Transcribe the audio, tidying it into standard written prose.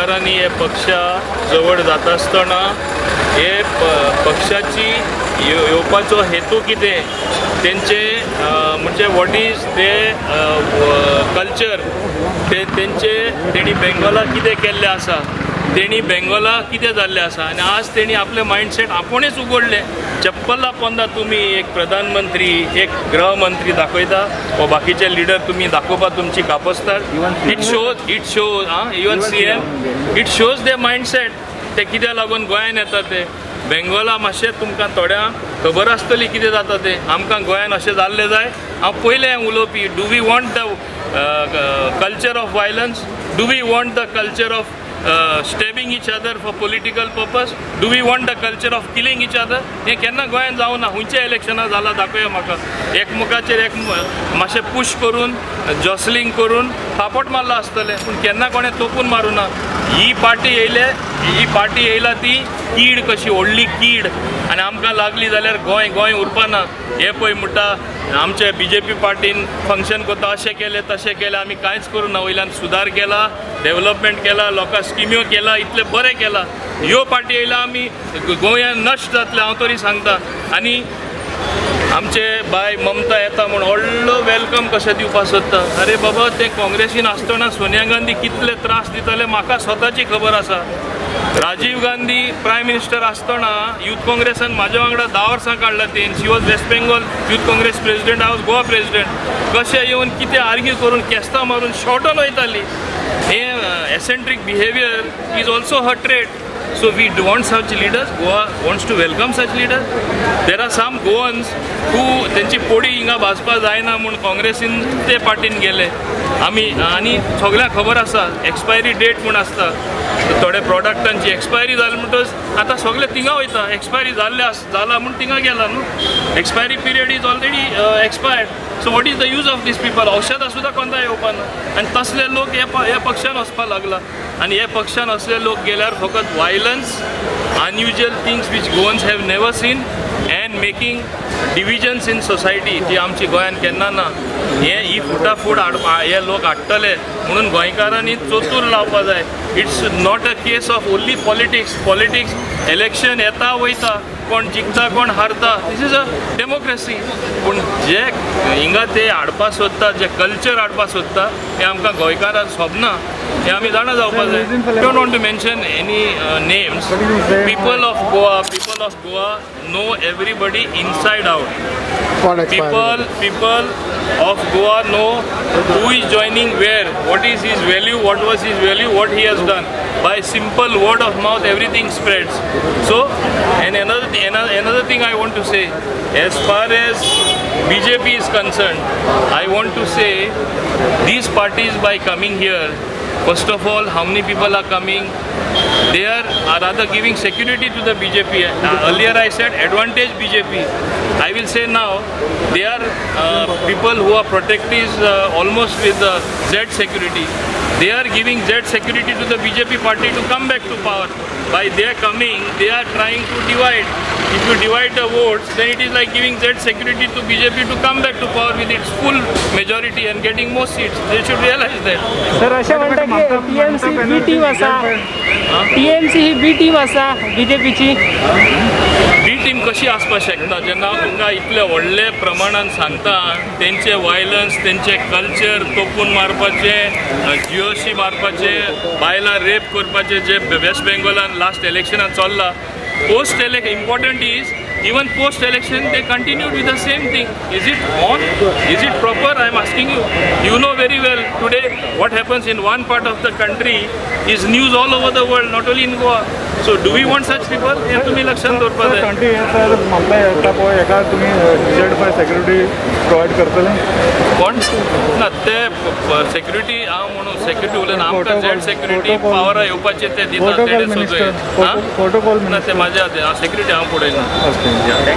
गोंयकारांनी हे पक्षा जवळ जाता आसतना हे पक्षाची येवपाचो हेतू कितें तेंचे, म्हणजे what is ते कल्चर, ते तेंचे तेणी बेंगोलाक कितें केल्लें आसा, तेणी बेंगोला कितें जाल्लें आसा आनी आज तेणी आपलें मायंडसेट आपुणूच उगडलें. चप्पला पोंदा तुमी एक प्रधानमंत्री, एक गृहमंत्री दाखयता वा बाकीचे लिडर तुमी दाखोवपा तुमची कापस्तार. It shows आं, even CM, it shows the mindset. ते कित्याक लागून गोंयान येता ते बेंगोला मातशें तुमकां थोड्यांक खबर आसतली कितें जाता तें. आमकां गोंयान अशें जाल्लें जाय? हांव पयलें उलोवपी. Do we want the culture of violence? Do we want the culture of stabbing each other for political purpose? Do we want the culture of killing each other? हें केन्ना गोंयांत जावना. खंयच्या इलेक्शनां जालां दाखोवया म्हाका. एकमेकाचेर एक मातशें पूश करून, जॉसलिंग करून थापट मारला आसतलें, पूण केन्ना कोणें तोपून मारूना. ही पार्टी येयले, ही पार्टी येयला ती कीड कशी, व्हडली कीड आनी आमकां लागली जाल्यार गोंय गोंय उरपाना. हे पळय म्हणटा आमचे बीजेपी पार्टीन फंक्शन करता, अशें केलें, तशें केलें. आमी कांयच करूं ना. वयल्यान सुदार केला, डेवलपमेंट केला, लोकांक स्किम्यो केला, इतलें बरें केलां. ह्यो पार्टी येयला, आमी गोंयान नश्ट जातलें, हांव तरी सांगता. आनी आमचे बाय ममता येता म्हूण व्हडलो welcome कशें दिवपाक सोदता. अरे बाबा, ते काँग्रेसीन आसतना सोनिया गांधी कितले त्रास दिताले म्हाका स्वताची खबर आसा. राजीव गांधी प्रायम मिनिस्टर आसतना युथ काँग्रेसान म्हाज्या वांगडा 10 वर्सां काडला तेन. She was West Bengal Youth Congress president, I was Goa president. कशें येवन कितें आर्ग्यू करून केस्तां मारून शॉर्टून वयताली. हे eccentric behaviour is also her trait. So we want such leaders. Goa wants to welcome such leaders. There are some Goans who तेंची पोडी हिंगा भाजपा जायना म्हूण काँग्रेसीन ते पार्टीन गेले. आमी आनी सगळ्यांक खबर आसा, एक्सपायरी डेट म्हूण आसता थोड्या प्रॉडक्टांची. एक्सपायरी जाली म्हणटच आतां सगळे थिंगा वयता. एक्सपायरी जाल्ले आस जाला म्हूण थिंगा गेला न्हू. Expiry period is already expired, so what is the use of these people? औषधां सुद्दां कोंता येवपा ना आनी तसले लोक हे ह्या पक्षान वचपाक लागला. आनी हे पक्षान असले लोक गेल्यार फकत violence, unusual things which Goans have never seen and making divisions in society जी आमची गोंयान केन्ना ना. हे ही फुटाफूट हाड हे लोक हाडटले म्हणून गोंयकारांनी चतूर लावपा जाय. It's not a case of only politics. Politics, election येता वयता, कोण जिखता, कोण हारता, this is a democracy. पूण जे हिंगा ते हाडपा सोदता, जे कल्चर हाडपा सोदता, ते आमकां गोंयकारांक सोबना, हें आमी जाणा जावपा जाय. Don't want to mention any names. People of Goa, people of Goa know everybody inside out. People of Goa know who is joining where, what is his value, what was his value, what he has done. By simple word of mouth, everything spreads. So, and another thing I want to say, as far as BJP is concerned, I want to say these parties, by coming here, first of all, how many people are coming? They are rather giving security to the BJP. Earlier I said advantage BJP. I will say now they are people who are protectees almost with the Z security. They are giving Z security to the BJP party to come back to power. By their coming, they are trying to divide. If you divide the votes, then it is like giving Z security to BJP to come back to power with its full majority and getting more seats. They should realize that. Sir, अशें म्हणटा की TMC बी team आसा, TMC ही बी team आसा बीजेपीची. बी team कशी आसपाक शकता जेन्ना हांव तुमकां इतले व्हडले प्रमाणान सांगता, तेंचे वायलन्स, तेंचे कल्चर, तोपून मारपाचे, जिओसी मारपाचे, बायलां रेप करपाचे, जे वेस्ट बेंगोलान लास्ट इलेक्शनान चल्ला. Post elec important is, even post election they continued with the same thing. Is it on? Is it proper? I am asking you. You know very well, today what happens in one part of the country is news all over the world, not only in Goa. So do we want such people? हें तुमी लक्षात दवरपा जाय. Twenty हे sir, ममता येता पळय, हेका तुमी झेड फाय सेक्युरिटी प्रोवायड करतले? कोण ना ते सेक्युरिटी, हांव म्हणून सेक्युरिटी उलयना. आमकां झेड सेक्युरिटी पावरा येवपाचे ते दिता. प्रोटोकॉल तेणे मिनिस्टर. सोदूया. प्रोटोकॉल. ना, ते म्हाज्या सेक्युरिटी हांव पळयना. ओके.